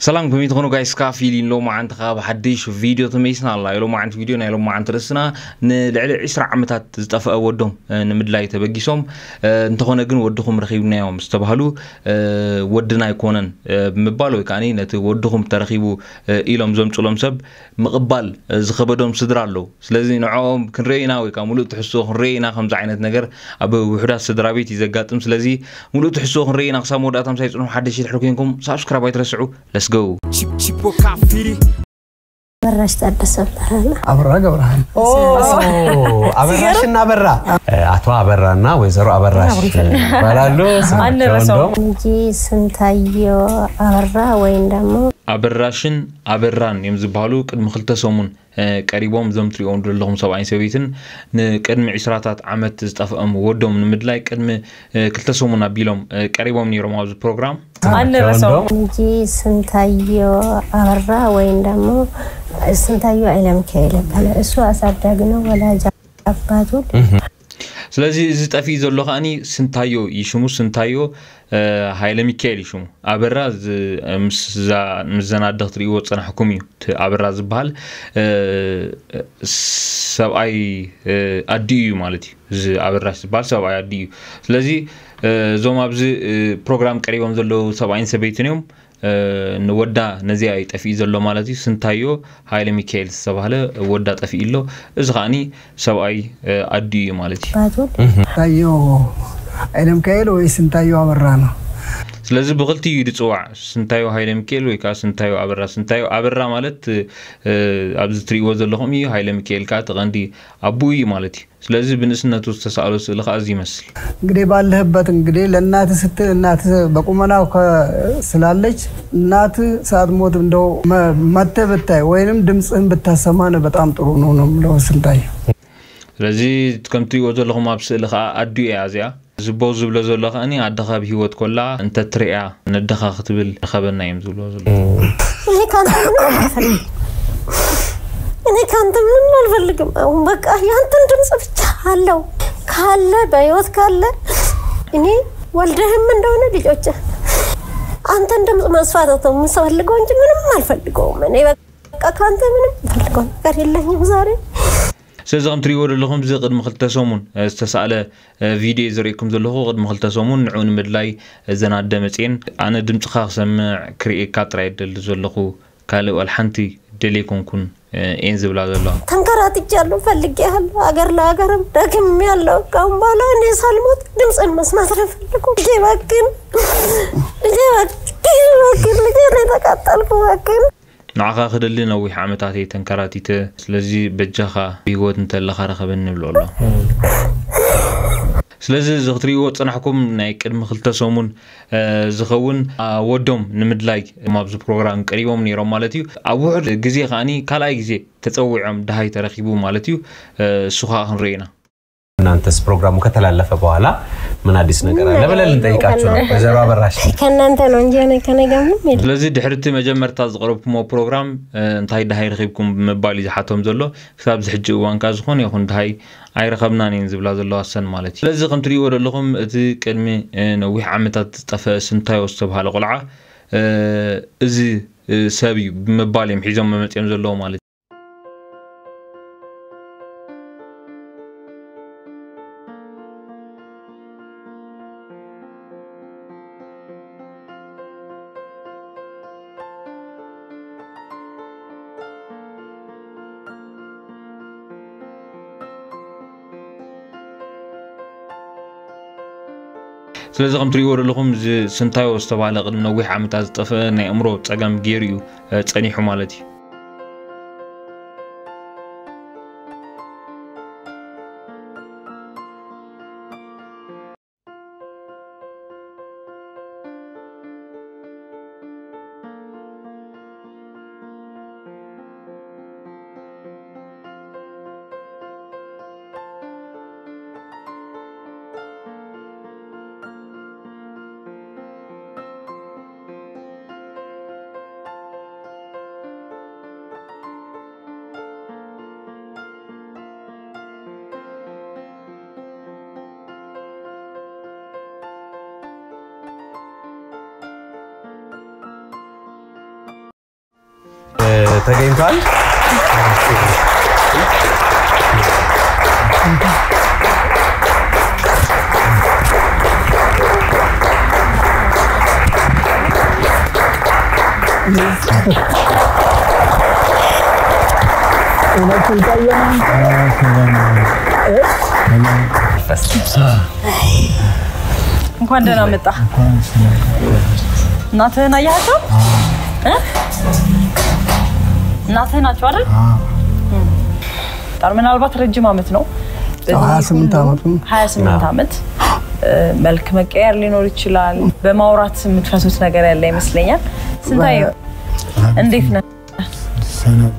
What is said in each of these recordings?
ሰላም ከመይ ትኾኑ guys? ካፊል ሎማዓንቲ ካብ ሓድሽ ቪድዮ ተመይስና ኣላ። ሎማዓንቲ ቪድዮ ናይ ሎማዓንቲ ርእስና ንልዕሊ 20 ዓመታት ዝጠፍአ ወዶም ንምድላይ ተበጊሶም፣ እንተኾነ ግን ወድኹም ረኺብናዮም ዝተባሃሉ ወድና ኣይኮነን ብምባል ወይ ከዓኒ ነቲ ወድኹም ተረኺቡ ኢሎም ዘምፅሎም ሰብ ምቕባል ዝኸበዶም ስድራ ኣለዉ። ስለዚ ንዕኦም ክንሪኦ ኢና ወይ ከዓ ሙሉእ ትሕዝቶ ክንሪኦ ኢና። ከምዚ ዓይነት ነገር ኣብ ውሕዳት ስድራ ቤት እዩ ዘጋጥም። ስለዚ ሙሉእ ትሕዝቶ ክንሪኦ ኢና። ክሳብ መወዳእታ ምሳይ ፅንሑ። ሓደሽቲ ድሕሪ ኮይንኩም subscribe ኣይትረስዑ። Let's go። አበራሽ ታደሰ እባላለሁ። አበራ ገብረሃን። አበራሽ እና አበራ፣ አቶ አበራ እና ወይዘሮ አበራሽ ይባላሉ። ስማቸው እንጂ ስንታየው አበራ ወይም ደግሞ ኣበራሽን ኣበራን እዮም ዝበሃሉ። ቅድሚ 2 ሰሙን ቀሪቦም እዞም ትሪእዎም ዘለኹም ሰብኣይን ሰበይትን ንቅድሚ 20ታት ዓመት ዝጠፍኦም ወዶም ንምድላይ ቅድሚ 2 ሰሙን ኣቢሎም ቀሪቦም ነይሮም ኣብዚ ፕሮግራም። እንጂ ስንታየው አበራ ወይም ደግሞ ስንታየው ኃይለሚካኤል ይባላል። እሱ አሳዳጊ ነው፣ ወላጅ አባቱ። ስለዚ እዚ ጠፊኡ ዘሎ ከዓኒ ስንታዮ ይሽሙ፣ ስንታዮ ሃይለ ሚካኤል ይሽሙ። ኣበራ ምስ ዘናደ ክትሪእዎ ዝፀናሕኩም እዩ። እቲ ኣበራ ዝበሃል ሰብኣይ ኣዲኡ እዩ ማለት እዩ። እዚ ኣበራሽ ዝበሃል ሰብኣይ ኣዲኡ እዩ። ስለዚ እዞም ኣብዚ ፕሮግራም ቀሪቦም ዘለዉ ሰብኣይን ሰበይትን እዮም። ንወዳ ነዚኣ እዩ ጠፊኡ ዘሎ ማለት እዩ። ስንታዮ ሃይለ ሚካኤል ዝተባሃለ ወዳ ጠፊኡ ኣሎ። እዚ ከዓኒ ሰብኣይ ኣዲኡ እዩ ማለት እዩ። አባቱ ስንታየው ኃይለ ሚካኤል ወይ ስንታየው አበራ ነው። ስለዚ ብክልቲኡ እዩ ዝፅዋዕ፣ ስንታዮ ሃይለ ሚካኤል ወይ ከዓ ስንታዮ ኣበራ። ስንታዮ ኣበራ ማለት ኣብዚ ትሪእዎ ዘለኹም እዩ። ሃይለ ሚካኤል ከዓ እቲ ቀንዲ ኣቦኡ እዩ ማለት እዩ። ስለዚ ብንእስነቱ ዝተሰኣሎ ስእሊ ከዓ እዚ ይመስል። እንግዲህ ባለህበት እንግዲህ ለእናት ስትል፣ እናት በቁመናው ስላለች እናት ሳትሞት እንደው መተህ ብታይ ወይንም ድምፅህን ብታሰማን በጣም ጥሩ ነው ነው የምለው ስንታየው። ስለዚ ከም ትሪእዎ ዘለኹም ኣብ ስእሊ ከዓ ኣዲኡ እያ እዚኣ። ዝቦ ዝብሎ ዘሎ ከዓኒ ኣደኻ ብሂወት ኮላ እንተትሪእያ ነደኻ ክትብል ረኸበና እዮም ዝብሎ ዘሎ። እኔ ከአንተ ምንም አልፈልግም። እኔ ከአንተ ምንም አልፈልግም። አሁን በቃ ያንተን ድምፅ ብቻ አለው ካለ፣ በህይወት ካለ፣ እኔ ወልደህም እንደሆነ ልጆች አንተን ድምፅ መስፋት ነው የምፈልገው እንጂ ምንም አልፈልገውም። እኔ በቃ ከአንተ ምንም ፈልገው ነገር የለኝም ዛሬ። ስለዚ ከም ትሪእዎ ዘለኹም እዚ ቅድሚ 2 ሰሙን ዝተሰኣለ ቪድዮ ዘርእየኩም ዘለኹ። ቅድሚ 2 ሰሙን ንዑ ንምድላይ ዘናደ መፅን ኣነ ድምፅኻ ክሰምዕ ክርእየካ ጥራይ ደሊ ዘለኹ፣ ካልእ ዋላ ሓንቲ ደልየ ኮንኩን እየን ዝብላ ዘለዋ። ተንከራትቻለሁ፣ ፈልጌያለሁ፣ አገር ለሀገርም ደክሜያለሁ። ካሁን በኋላ እኔ ሳልሞት ድምፅን መስማት ነው የምፈልገው። ልጄ እባክህን፣ ልጄ እባክህን፣ እባክህን ልጄ ነው የተቃጠልኩ፣ እባክህን። ንዓኻ ክደሊ ነዊሕ ዓመታት እየ ተንከራቲተ፣ ስለዚ በጃኻ ብሂወት እንተለኻ ረኸበኒ ንብሎ ኣሎ። ስለዚ እዚ ክትሪእዎ ፀናሕኩም ናይ ቅድሚ 2 ሰሙን ዝኸውን ወዶም ንምድላይ ኣብዚ ፕሮግራም ቀሪቦም ነይሮም ማለት እዩ። ኣብ ውሕድ ግዜ ከዓኒ ካልኣይ ግዜ ተፀዊዖም ድሃይ ተረኪቡ ማለት እዩ። እሱ ከዓ ክንሪኦ ኢና። እናንተስ ፕሮግራሙ ከተላለፈ በኋላ ምን አዲስ ነገር አለ ብለን ልንጠይቃችሁ ነው። ወይዘሮ አበራሽ። ከእናንተ ነው እንጂ እኔ ከእኔ ጋር ምንም የለም። ስለዚ ድሕሪ እቲ መጀመርታ ዝቐረብኩሞ ፕሮግራም እንታይ ድሃይ ረኺብኩም ብምባል እዩ ዝሓቶም ዘሎ። ክሳብ እዚ ሕጂ እዋን ከዓ ዝኾነ ይኹን ድሃይ ኣይረኸብናን እየን ዝብላ ዘለዋ ሰን ማለት እዩ። ስለዚ ከም ትሪእዎ ዘለኹም እቲ ቅድሚ ነዊሕ ዓመታት ዝጠፍአ ስንታዮ ዝተባሃለ ቆልዓ እዚ ሰብ እዩ ብምባል እዮም ሒዞም መመፅኦም ዘለዉ ማለት እዩ። ስለዚ ከም ትሪእዎ ዘለኹም እዚ ስንታዮ ዝተባሃለ ቅድሚ ነዊሕ ዓመታት ዝጠፍአ ናይ ኣእምሮ ፀገም ገይሩ እዩ ፀኒሑ ማለት እዩ። ተገኝቷል። እንኳን ደህና መጣ። እናትህን አያቸው? እናትህ ናቸው አይደል? ምናልባት ረጅም ዓመት ነው። 28 ዓመት ነው። 28 ዓመት መልክ መቀየር ሊኖር ይችላል። በማውራት የምትፈቱት ነገር ያለ ይመስለኛል። ስንታየው እንዴት ነህ?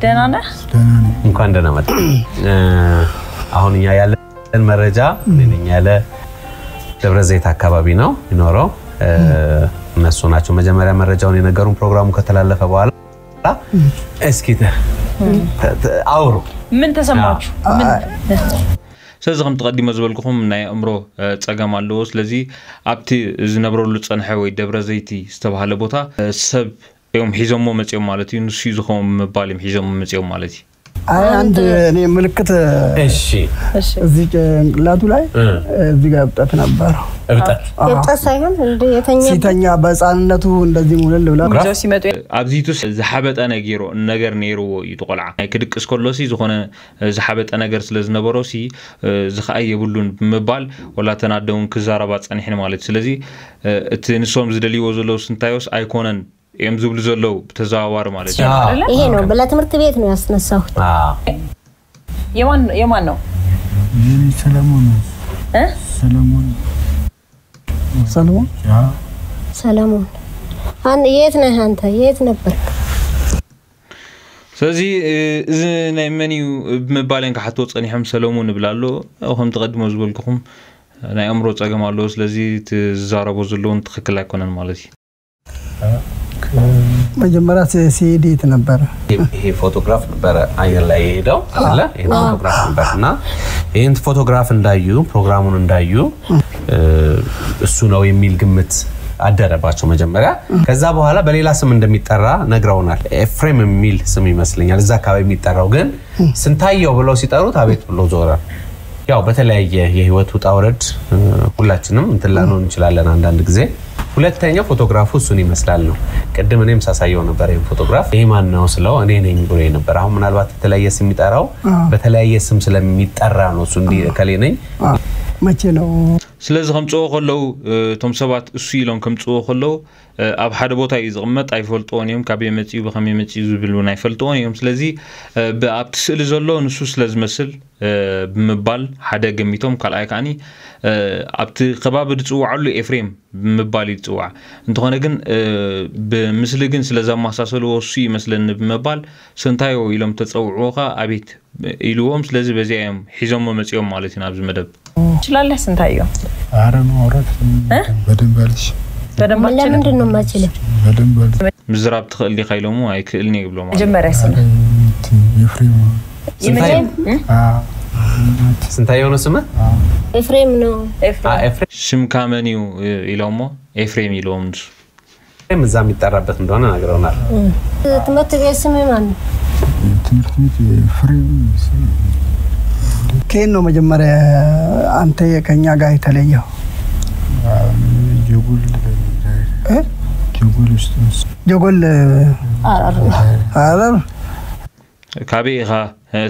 ደህና ነህ? እንኳን ደህና መጣ። አሁን እኛ ያለን መረጃ እኛ ያለ ደብረ ዘይት አካባቢ ነው የሚኖረው። እነሱ ናቸው መጀመሪያ መረጃውን የነገሩን። ፕሮግራሙ ከተላለፈ በኋላ እስኪ አውሩ። ምን ተሰማችሁ? ስለዚ ከም ተቀዲሞ ዝበልኩኹም ናይ ኣእምሮ ፀገም ኣለዎ። ስለዚ ኣብቲ ዝነብረሉ ፀንሐ ወይ ደብረ ዘይቲ ዝተባሃለ ቦታ ሰብ እዮም ሒዞሞ መፅኦም ማለት እዩ። ንሱ እዩ ዝኸውን ምባል እዮም ሒዞሞ መፅኦም ማለት እዩ። አይ አንድ እኔ ምልክት እሺ፣ እዚህ ጭንቅላቱ ላይ እዚህ ጋር እብጠት ነበረው። እብጠት እብጠት ሳይሆን እንደ የተኛ ሲተኛ በህፃንነቱ እንደዚህ ሙልል ብላ ይዘው ሲመጡ ኣብዚቱስ ዝሓበጠ ነገር ነይርዎ እዩ እቲ ቆልዓ። ናይ ክድቅስ ከሎ ሲ ዝኾነ ዝሓበጠ ነገር ስለ ዝነበሮ ሲ እዚ ከዓ የብሉን ብምባል ወላ ተናደውን ክዛረባ ፀኒሕን ማለት እዩ። ስለዚ እቲ ንሶም ዝደልይዎ ዘለው ስንታዮስ ኣይኮነን እዮም ዝብሉ ዘለው ብተዘዋዋሪ ማለት እዩ። ይሄ ነው ለትምህርት ቤት ነው ያስነሳሁት። የማን ነው? ሰለሞን። ሰለሞን ሰለሞን ሰለሞን የት ነህ አንተ? የት ነበርክ? ስለዚ እዚ ናይ መን እዩ ብምባል ክሓቶ ፀኒሖም ሰለሞን ይብል ኣሎ። ከም ተቀዲሞ ዝበልኩኹም ናይ ኣእምሮ ፀገም ኣለዎ። ስለዚ እቲ ዝዛረቦ ዘለውን ትክክል ኣይኮነን ማለት እዩ። መጀመሪያ ሲሄድ የት ነበረ? ይሄ ፎቶግራፍ ነበረ አየር ላይ የሄደው አይደለ? ይሄ ፎቶግራፍ ነበር እና ይሄን ፎቶግራፍ እንዳዩ ፕሮግራሙን እንዳዩ እሱ ነው የሚል ግምት አደረባቸው መጀመሪያ። ከዛ በኋላ በሌላ ስም እንደሚጠራ ነግረውናል። ኤፍሬም የሚል ስም ይመስለኛል እዛ አካባቢ የሚጠራው፣ ግን ስንታየው ብለው ሲጠሩት አቤት ብሎ ዞረ። ያው በተለያየ የህይወት ውጣ ውረድ ሁላችንም እንትን ላንሆን እንችላለን አንዳንድ ጊዜ። ሁለተኛው ፎቶግራፉ እሱን ይመስላል ነው። ቅድም እኔም ሳሳየው ነበር ይሄን ፎቶግራፍ። ይሄ ማን ነው ስለው እኔ ነኝ ብሎ ነበር። አሁን ምናልባት የተለያየ ስም የሚጠራው በተለያየ ስም ስለሚጠራ ነው እሱ እንዲህ እከሌ ነኝ። መቼ ነው? ስለዚ ከምፅኦ ከለው እቶም ሰባት እሱ ኢሎም ከምፅኦ ከለው ኣብ ሓደ ቦታ እዩ ዝቕመጥ፣ ኣይፈልጥዎን እዮም። ካበይ መፅኡ ብከመይ መፅኡ ዝብል እውን ኣይፈልጥዎን እዮም። ስለዚ ኣብቲ ስእሊ ዘሎ ንሱ ስለ ዝመስል ብምባል ሓደ ገሚቶም፣ ካልኣይ ከዓኒ ኣብቲ ከባቢ ዝፅዋዓሉ ኤፍሬም ብምባል እዩ ዝፅዋዕ። እንተኾነ ግን ብምስሊ ግን ስለ ዘመሳሰልዎ እሱ ይመስለኒ ብምባል ስንታዮ ኢሎም ተፀውዕዎ ኸ ኣቤት ኢልዎም። ስለዚ በዚያ እዮም ሒዞሞ መፂኦም ማለት እዩ ናብዚ መደብ። ትችላለህ ስንታየው? ኧረ ማውራት በደንብ አልሽ በደንብ አልችልም። ለምንድን ነው የማችለው? በደንብ አልሽ። ምዝራብ ትኽእል ዲኻ ኢሎሞ ኣይክእልኒ ይብሎም። መጀመሪያ ስም ኤፍሬም። ስንታየው ነው ስምህ? ኤፍሬም ነው። ኤፍሬም ሽምካ መን እዩ ኢሎሞ ኤፍሬም ኢልዎም ንሱ። እዛ የሚጠራበት እንደሆነ ነግረውናል። ትምህርት ቤት ስምህ ማን ነው? ትምህርት ቤት ኤፍሬም። ከየት ነው መጀመሪያ አንተ ከኛ ጋር የተለየው? ጀጎል ጀጎል ውስጥ ጀጎል ሐረር። ካበይ ኢኻ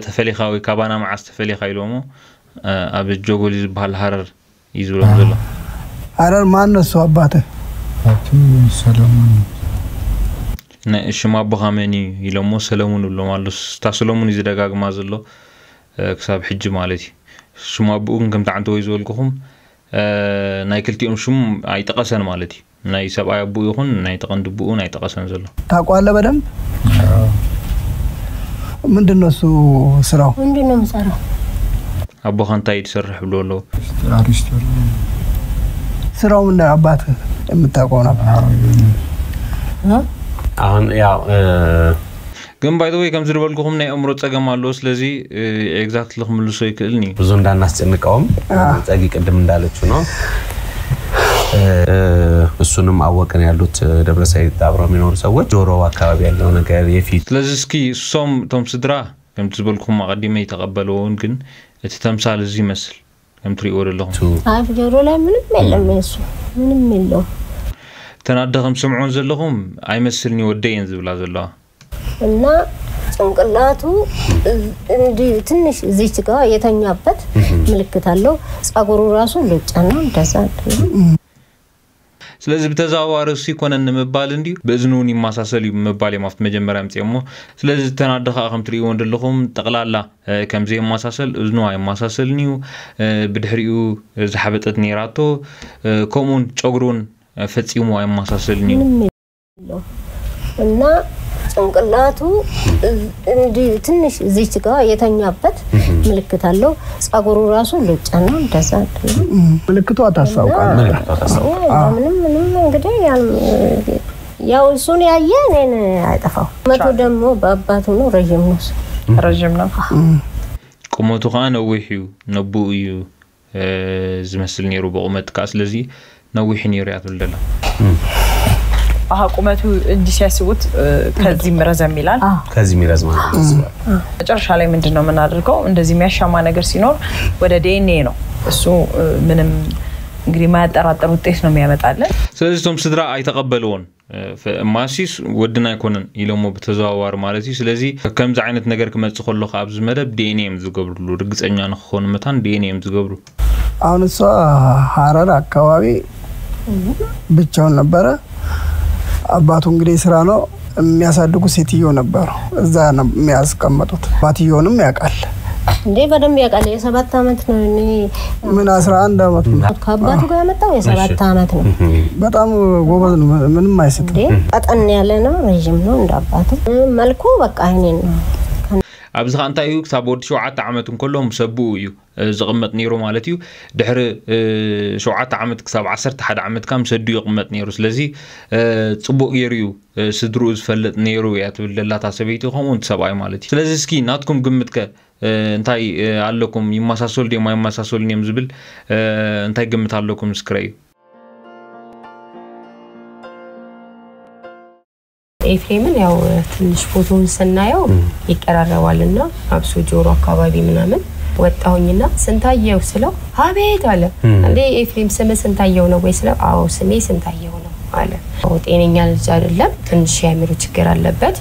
ተፈሊኻ ወይ ካባና መዓስ ተፈሊኻ ኢሎሞ ኣብ ጀጎል ዝበሃል ሃረር እዩ ዝብሎም ዘሎ። ሐረር ማን ነው እሱ አባትህ? አባቱ ሰለሞን። ሽም ኣቦኻ መን እዩ ኢሎሞ ሰለሙን ይብሎም ኣሎ። እታ ሰለሙን እዩ ዝደጋግማ ዘሎ ክሳብ ሕጂ ማለት እዩ። ሽሙ ኣቦኡ ግን ከምቲ ዓንተ ወይ ዝበልኩኹም ናይ ክልቲኦም ሽሙ ኣይጠቐሰን ማለት እዩ። ናይ ሰብኣይ ኣቦኡ ይኹን ናይ ተቐንዲ ኣቦኡን ኣይጠቐሰን ዘሎ። ታውቀዋለህ በደንብ? ምንድን ነው እሱ ስራው? ምንድን ነው የምሰራው? ኣቦኻ እንታይ እዩ ዝሰርሕ ብሎ ኣለዎ። ስራው ምንድን ነው? አባትህ የምታውቀው ነበር? አሁን ያው ግን by the way ከም ዝበልኩኹም ናይ ኣእምሮ ፀገም ኣለዎ። ስለዚ exactly ክምልሶ ይክእልኒ ብዙ እንዳናስጨንቀውም ጸጊ ቅድም እንዳለችው ነው። እሱንም አወቅን ያሉት ደብረሰይት አብረው የሚኖሩ ሰዎች ጆሮ አካባቢ ያለው ነገር የፊት ስለዚ እስኪ እሶም እቶም ስድራ ከምቲ ዝበልኩም ኣቐዲመ ይተቐበልዎን ግን እቲ ተምሳል እዚ ይመስል ከም ትሪእዎ ዘለኹም አፍ ጆሮ ላይ ምንም የለም፣ እሱ ምንም የለውም። ተናደ ከም ስምዖን ዘለኹም ኣይመስልኒ ወደየን ዝብላ ዘለዋ እና ጭንቅላቱ እንዲህ ትንሽ እዚች ጋር የተኛበት ምልክት አለው። ጸጉሩ ራሱ ሉጫ ነው እንደዛ ነው። ስለዚ ብተዘዋዋሪ እሱ ይኮነን ንምባል እንድዩ ብእዝኑን ይመሳሰል እዩ ምባል እዮም ኣብቲ መጀመርያ ምፅኦሞ። ስለዚ ተናደ ከዓ ከም ትሪእዎ ዘለኹም ጠቕላላ ከምዘ የመሳሰል እዝኑ ኣይመሳሰልን እዩ። ብድሕሪኡ ዝሓበጠት ነይራቶ ከምኡውን ጨጉሩን ፈፂሙ ኣይመሳሰልን እዩ። ምንም የለውም እና ጭንቅላቱ እንዲህ ትንሽ እዚች ጋር የተኛበት ምልክት አለው። ጸጉሩ ራሱ ሉጫ ነው እንደዛ ነው። ምልክቷ ታስታውቃለች። ምልክቷ ታስታውቃለች። ምንም ምንም እንግዲህ ያው እሱን ያየ እኔን አይጠፋው። መቶ ደግሞ በአባቱ ነው፣ ረዥም ነው እሱ። ረዥም ነው። ቁመቱ ከዓ ነዊሕ እዩ፣ ነብኡ እዩ ዝመስል ነይሩ ብቁመት ከዓ። ስለዚ ነዊሕ ነይሩ እያ ትብል ዘላ። አሀ ቁመቱ እንዲህ ሲያስቡት ከዚህም ረዘም ይላል። ከዚህ የሚረዝማል። መጨረሻ ላይ ምንድን ነው የምናደርገው? እንደዚህ የሚያሻማ ነገር ሲኖር ወደ ዲኤንኤ ነው። እሱ ምንም እንግዲህ የማያጠራጥር ውጤት ነው የሚያመጣልን። ስለዚ እቶም ስድራ ኣይተቐበልዎን ማሲስ ወድና ኣይኮነን ኢሎሞ ብተዘዋዋሪ ማለት እዩ። ስለዚ ከምዚ ዓይነት ነገር ክመፅእ ከሎ ከዓ ኣብዚ መደብ ዲኤንኤ እዮም ዝገብርሉ፣ ርግፀኛ ንክኾኑ መታን ዲኤንኤ እዮም ዝገብሩ። አሁን እሷ ሀረር አካባቢ ብቻውን ነበረ። አባቱ እንግዲህ ስራ ነው የሚያሳድጉ ሴትዮ ነበሩ። እዛ ነው የሚያስቀምጡት። አባትየውንም ያውቃል። እንዴ በደንብ ያውቃል። የ7 ዓመት ነው እኔ ምን 11 ዓመት ነው። ከአባቱ ጋር ያመጣው የ7 ዓመት ነው። በጣም ጎበዝ ነው። ምንም አይስትም። እንዴ ቀጠን ያለ ነው፣ ረዥም ነው እንደ አባቱ። መልኩ በቃ አይኔን ነው። ኣብዚ ከዓ እንታይ እዩ ክሳብ ወዲ 7 ዓመት እንከሎ ምስ ኣቦኡ እዩ ዝቕመጥ ነይሩ ማለት እዩ። ድሕሪ 7 ዓመት ክሳብ 11 ዓመት ከዓ ምስ ኣዲኡ ይቕመጥ ነይሩ። ስለዚ ፅቡቅ ገይሩ እዩ ስድርኡ ዝፈልጥ ነይሩ እያ ትብል ዘላ እታ ሰበይቲ ከምኡ እቲ ሰብኣይ ማለት እዩ። ስለዚ እስኪ ናትኩም ግምት ከ እንታይ ኣለኩም? ይመሳሰሉ ድዮም ኣይመሳሰሉን እዮም ዝብል እንታይ ግምት ኣለኩም እስኪ ረእዩ። ኤፍሬምን ያው ትንሽ ፎቶውን ስናየው ይቀራረባልና አብሶ ጆሮ አካባቢ ምናምን ወጣሁኝና ስንታየው ስለው አቤት አለ። እንዴ ኤፍሬም ስምህ ስንታየው ነው ወይ ስለው አዎ ስሜ ስንታየው ነው አለ። ጤነኛ ልጅ አይደለም፣ ትንሽ የአእምሮ ችግር አለበት።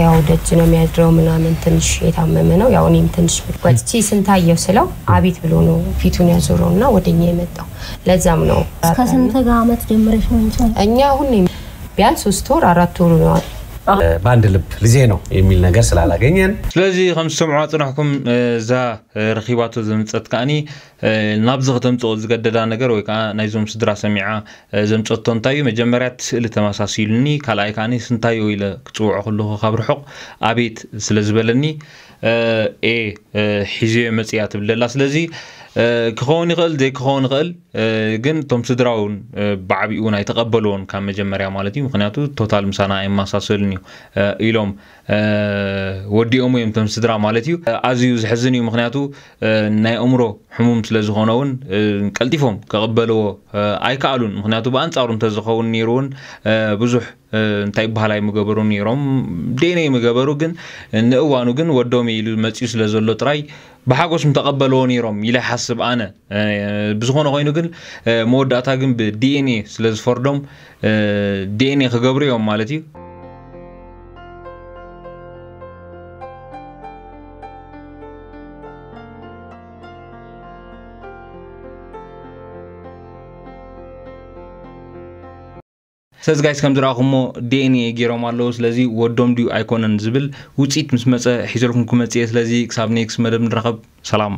ያው ደጅ ነው የሚያድረው ምናምን ትንሽ የታመመ ነው። ያው እኔም ትንሽ ወጥቼ ስንታየው ስለው አቤት ብሎ ነው ፊቱን ያዞረውና ወደኛ የመጣው። ለዛም ነው እስከ ስንት ዓመት ጀምረሽ ነው እንጂ እኛ አሁን ቢያንስ 3 ወር 4 ወር ነው። በአንድ ልብ ልጄ ነው የሚል ነገር ስላላገኘን ስለዚ ከም ዝሰምዑ ፅናሕኩም እዛ ረኺባቶ ዘምፀት ከዓኒ ናብዚ ክተምፅኦ ዝገደዳ ነገር ወይ ከዓ ናይዞም ስድራ ሰሚዓ ዘምፀቶ እንታይ እዩ? መጀመርያ እቲ ስእሊ ተመሳሲሉኒ፣ ካልኣይ ከዓኒ ስንታዮ ኢለ ክፅውዖ ከለኹ ካብ ርሑቕ ኣቤት ስለ ዝበለኒ ሒዝዮ መፅያ ትብል ዘላ። ስለዚ ክኸውን ይኽእል ዘይክኸውን ይኽእል፣ ግን እቶም ስድራ እውን ብዓብኡ እውን ኣይተቐበልዎን ካብ መጀመርያ ማለት እዩ። ምክንያቱ ቶታል ምሳና ኣይመሳሰልን እዩ ኢሎም ወዲኦም እዮም እቶም ስድራ ማለት እዩ። ኣዝዩ ዝሕዝን እዩ፣ ምክንያቱ ናይ ኣእምሮ ሕሙም ስለ ዝኾነ እውን ቀልጢፎም ክቕበልዎ ኣይከኣሉን። ምክንያቱ ብኣንፃሩ እንተዝኸውን ነይሩ እውን ብዙሕ እንታይ ይበሃል ኣይምገበሩ ነይሮም፣ ዲኤንኤ ምገበሩ። ግን ንእዋኑ ግን ወዶም ኢሉ መፂኡ ስለ ዘሎ ጥራይ ብሓጎስ ምተቐበልዎ ነይሮም ኢለ ይሓስብ ኣነ። ብዝኾነ ኮይኑ ግን መወዳእታ ግን ብዲኤንኤ ስለ ዝፈርዶም ዲኤንኤ ክገብሩ እዮም ማለት እዩ። ስለዚ guys ከም ዝረኣኹሞ ዲኤንኤ ገይሮም ኣለዉ። ስለዚ ወዶም ድዩ ኣይኮነን ዝብል ውፅኢት ምስ መፀ ሒዘልኩም ክመፅእ እየ። ስለዚ ክሳብ next መደብ ንረኸብ፣ ሰላም።